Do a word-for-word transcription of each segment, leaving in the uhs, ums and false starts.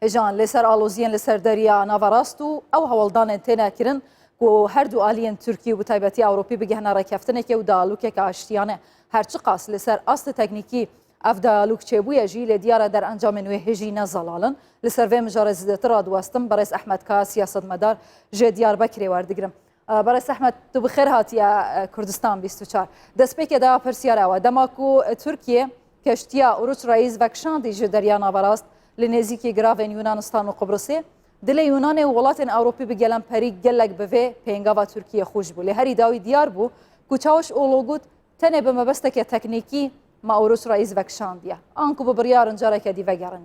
Hêjan li ser aloziyên li ser Derya Naverast û ew hewldanên têne kirin ku her du aliyên Tirkî û bi taybetî Ewropî bigihine rêkeftinekê û dialogeke aştiyane. Her çiqas li ser astê teknîkî ev dialog çêbûye jî, lê diyar e derencamên wê hêjî ne zelal in. Li ser vê mijarê zêdetir radiwestim, berêz Ehmed Kaya, siyasetmedar, ji Diyarbekirê werdigrim. Berêz Ehmed, tu bi xêr hatiye, e, Kurdistan bîst û çar. Destpêkê de pirsiyar ew e, dema ku, e, Tirkiye keştiya Oruç Reis vekişandî ji Derya Naverast li nêzîkî giravên Yunanistan û Qubrisê, dilê Yunanê û welatên Ewropî bi gelemperî gelek bi vê pêngava Tirkiye xweş bû. Lê herî dawî diyar bû ku Çawuşoglu got, tenê bi mebesteke teknîkî me Oruç Reis vekişandiye. Anku bi biryarin careke dî vegerin.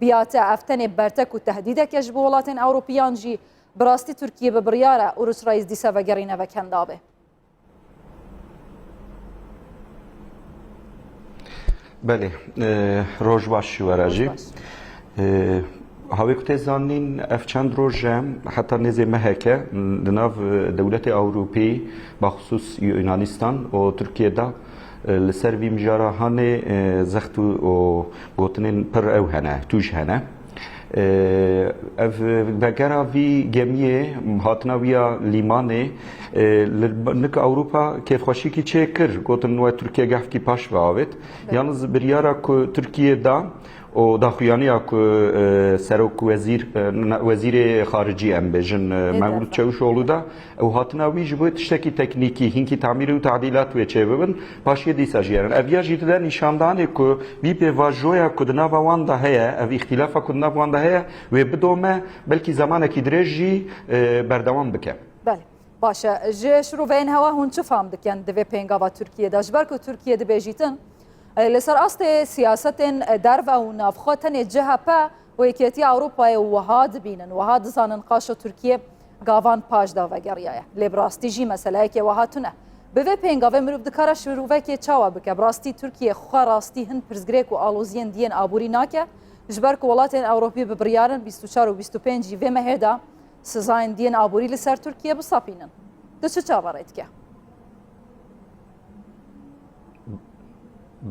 Biyate ev tenê bertek û tehdîdeke ji bo welatên Ewropî yan jî bi rastî Tirkiye bi biryar e Oruç Reis dîsa vegerîne vekendavê? Belê, e, roj baş ji we re jî. Roj baş. E, hawê ku tê zanîn, ev çend roj e, heta nêzê meheke, di nav, e, dewletê Ewropî, baxusûs Yunanistan û Tirkiye de, e, li ser vî mijara hanê, e, zext û, û gotinên pir ew hene, tûj hene. E, ev vegera vî gemiyê, hatina wî ya lîmanê, e, li nik Ewropa kêfxweşîkî çê kir. Gotin we Tirkiye gehfkî paş ve avêt. Yalnız biryara ku Tirkiye da û daxuyaniya ku, e, serok wezîr, e, ne, wezîrê xaricî em bêjin, e, Mevlût Çavuşoglu da, ew hatina wî ji bo tiştekî teknîkî, hinkî tamîrî û tadîlat wê çêbibin, paşiyê dîsa jî herin. Ev ya jî dide nîşandanê ku vî pêvajoya ku di nava wan de heye, ev îxtîlafa ku di nav wan de heye, wê bidome, belkî zemanekî dirêj jî, e, berdewam bike. Belê. Baş e. Ji şiroveyên hewa hûn çi fam dikin di vê pêngava Tirkiye de? Ji ber ku Tirkiye dibêjîtin, e, li ser astê siyasetên, e, derve û navxwe tenê C H P û Yekêtiya Ewropayê wiha dibînin, wiha dizanin qaşo Tirkiye gavan paş de vegeriyaye. Lê bi rastî jî meseleyekê wiha tune. Bi vê pêngavê mirov dikare şirovekê çawa bike? Bi rastî Tirkiye xwe rastî hin pirsgirêk û aloziyên diyên aborî nake, ji ber ku welatên Ewropî bi biryarin bîst û çar û bîst û pênc vê mehê de sizayên diyên aborî li ser Tirkiye bisapînin. Tu çi çaverê dike?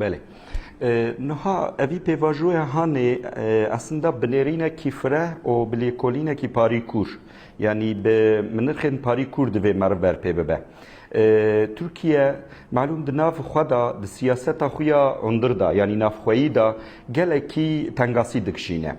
Belê. E, niha evî pêvajoya hanê, e, aslında binêrînekî fireh û bi lêkolînekî parîkûr, yanî bi minirxên parîkûr divê meriv berpê bibe. E, Tirkiye, malûm, di nav xwe de, di siyaseta xwe ya hundir de, yanî navxweyî de gelekî tengasî dikişîne.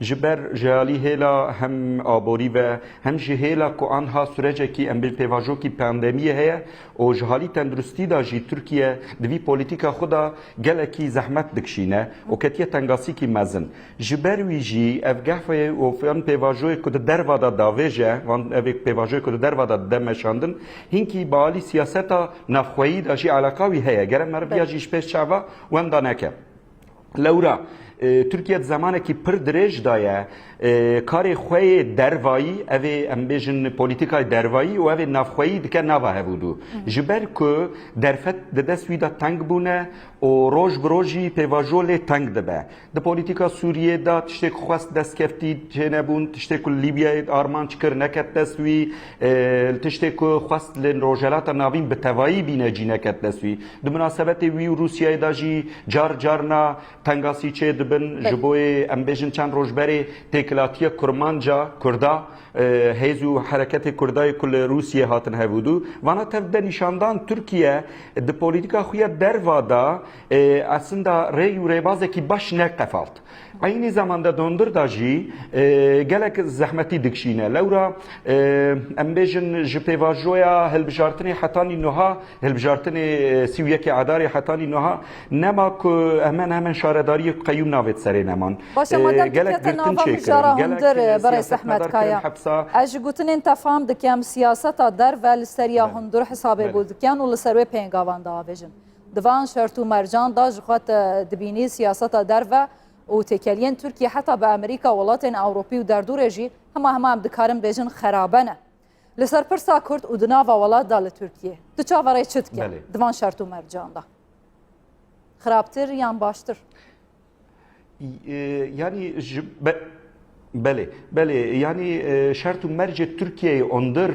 Ji ber ji alî hêla hem aborî ve, hem jî hêla ku anha surecekî, em bê pêvajokî pandemiyê heye û ji halî tenduristî de jî Tirkiye di vî polîtîka xwe de gelekî zehmet dikişîne û ketiye tengasîkî mezin. Ji ber wî jî ev gehfê û van pêvajoyê ku di derva de davêje, van evê pêvajoyê ku di derva de dide meşandin, hinkî bi alî siyaseta navxweyî de jî eleqa wî heye. Gere meriv ya jî ji pêş çava wenda neke. Lewra, e, Tirkiye di zemanekî pir dirêj de ye, e, karê xwe yê dervayî, ev ê em bêjin polîtîkayê dervayî û ev ê navxweyî dike nava hevûdû. Ji ber ku derfet di dest wî de teng bûne û roj bi roj jî pêvajo lê teng dibe. Di polîtîka Sûriyê de tiştê ku xwest destkeftî çênebûn, tiştê ku li Lîbyayê armanc kir neket dest wî, e, tiştê ku xwest li Rojhelata Navîn bi tevayî bîne cî neket dest wî. Di minasebetê wî û Rûsyayê de jî car carna tengasî çê dibin. Ji bo yê em bêjin çend roj berê têkilatiya Kurmanca, Kurda, e, hêz û hereketê Kurda yê ku li Rûsyê hatin hevûdû. Vana tev de nîşandan Tirkiye di polîtîka xwe ya derva de, e, aslında rêy û rêbazekî baş neqefalt. Eynî zamanda di hundir de jî, e, gelek zehmetî dikişîne. Lewra, e, em bêjin ji pêvajoya hilbijartinê hetanî nuha, hilbijartinê, e, sî û yekê Adarê hetanî nuha, nema ku hemen hemen şaredariyê qeyûm navê di serê neman. Baş e, e, madem tu gelek kete girtin nava çêkirin, mijara gelek, hundir, e, berêz Ehmed Kaya. Ez ji gotinên te fam dikem, siyaseta derve li ser ya hundir hesabê bo diken û li ser wê pêngavan diavêjin. Di van şert û mercan de ji xwe te dibînî siyaseta derve û têkeliyên Tirkiye heta bi Amerîka, welatên Ewropî û derdorê jî hema hema em dikarin bêjin xerabe ne. Li ser pirsa Kurd û di nava welat de li Tirkiye, tu çaverê çi dike? Belê. Di van şert û mercan de xirabtir yan baştir? E, yanî ji be-, Belê, belê. Yanî, e, şert û mercê Tirkiyeyê ondir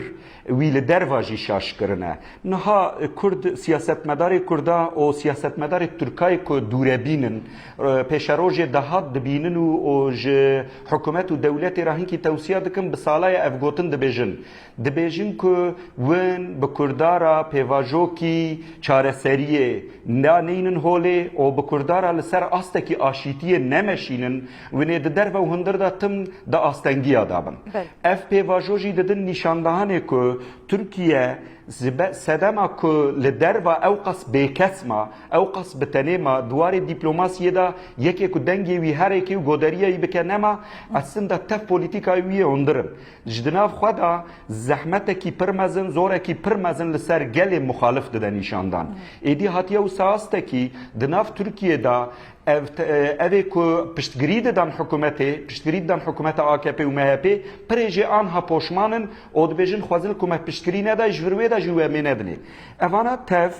wî li derva jî şaş kirine. Niha, e, Kurd, siyasetmedarê Kurda û siyasetmedarê Tirkayê ku dûrebîn in, e, pêşerojê dahat dibînin û, û ji hikûmet û dewletê re hinkî tewsiya dikin, bi sala ye ev gotin dibêjin. Dibêjin ku win bi Kurda re pêvajokî çareseriyê naneynin holê û bi Kurda re li ser astekî aşîtiyê nemeşînin, winê di derve û hundir de tim di astengiya de bin. Belê. Ev pêvajo jî didin nîşandahanê ku Tirkiye zibe-, sedema ku li derva ewqas bêkes ma, ewqas bi tenê ma, di warê dîplomasiyê de yekê ku dengê wî herêkê û goderiya wî bike nema, eslinde tev polîtîkayê wî yê hundir in. Ji di nav xwe de zehmetekî pir mezin, zorekî pir mezin li ser gelê muxalif dide nîşandan. Êdî hatiye wisa astekî di nav Tirkiyê de ev te-, e, evê ku piştgirî didan hikûmetê, piştgirî didan hikûmeta A K P û M H P, pirê jê anha poşman in û dibêjin xwezin ku me piştgirî neda, ji vir wê de jî wê em ê nedinê. Evana tev,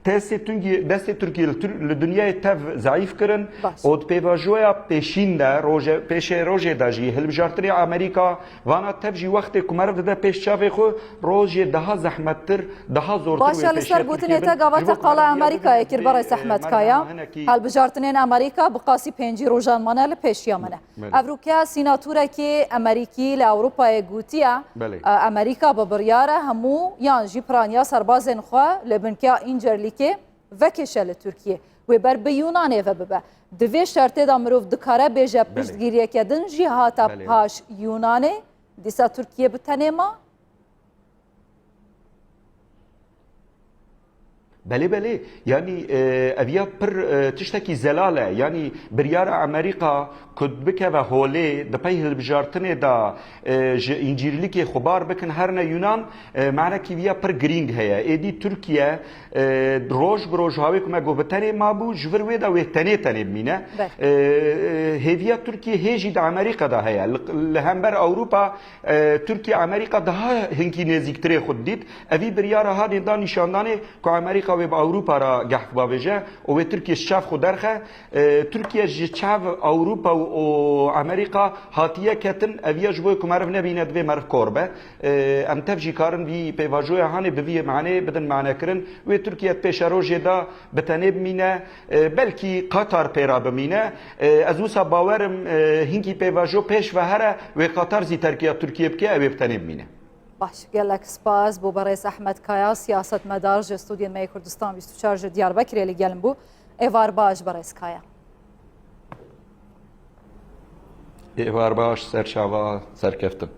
Destê Tungî-, destê Tirkiyê li Tir-, li dinyayê tev zeîf kirin Baş. û di pêvajoya pêşîn de, roje-, pêşê rojê de jî hilbijartinê Amerîka, vana tev jî wextê ku meriv dide pêş çavê xwe, rojê daha zehmettir, daha zortir Baş wê ya li pêşiya ser gotinê Tirkiyê te bin. gava Ji bo te qala kumerivîya Amerîkayê bibînin kir, divê, berê e, Zehmet meriv Kaya. niha hinekî Helbijartinên Amerîka bi qasî pêncî rojan mane li pêşiya min e. Belê. Evroke sînatûrekî Emerîkî li Ewropayê gotiye, Belê. e, Emerîka bi biryar e hemû yan jî piraniya serbazên xwe li binkeya Încerlîkê vekêşe li Tirkiyê. Wê ber bi Yûnanê ve bibe. Di vê şertê de mirov dikare bêje Belê. piştgiriyeke din jî hate Belê. paş Yûnanê, dîsa Tirkiye bi tenê ma? Belê, belê. Yanî, e, ev ya pir, e, tiştekî zelal e. Yanî biryara Amerîka ku bikeve holê, di pey hilbijartinê de, e, ji Încîrlîkê xwebar bikin herne Yunan, e, manekî viya pir girîng heye. Êdî Tirkiye, e, roj bi roj hawê ku me got bi tenê mabû, ji vir wê de wê tenê tenê bimîne. Belê. E, e, hêviya Tirkiye hê jî di Amerîka de heye. Li, li hember Ewropa, e, Tirkiye Amerîka daha hinkî nêzîktirê xwe didît. Evî biryara hanê da nîşandanê ku Amerîka wê bi Ewropa re gehf bavêje û wê Tirkiye ji çav xwe derxe. E, Tirkiye ji çav Ewropa û, û Amerîka hatiye ketin, ev ya ji bo ku meriv nebîne, divê meriv kor be. E, em tev jî karin vî pêvajoya hanê bi vî manê bidin manekirin. Wê Tirkiye di pêşerojê de bi tenê bimîne, e, belkî Qatar pê re bimîne. E, ez wisa bawerim, e, hinkî pêvajo pêş ve here, wê Qatar zî terkiya Tirkiye bike, ew ê bi tenê bimîne. Baş, gelek spas bo berêz Ehmed Kaya, siyasetmedar ji Stûdyoyê me yê Kurdistan bîst û çar ji Diyarbekirê li gel bû. Êvar baş berêz Kaya. Êvar baş, serçava, serkeftin.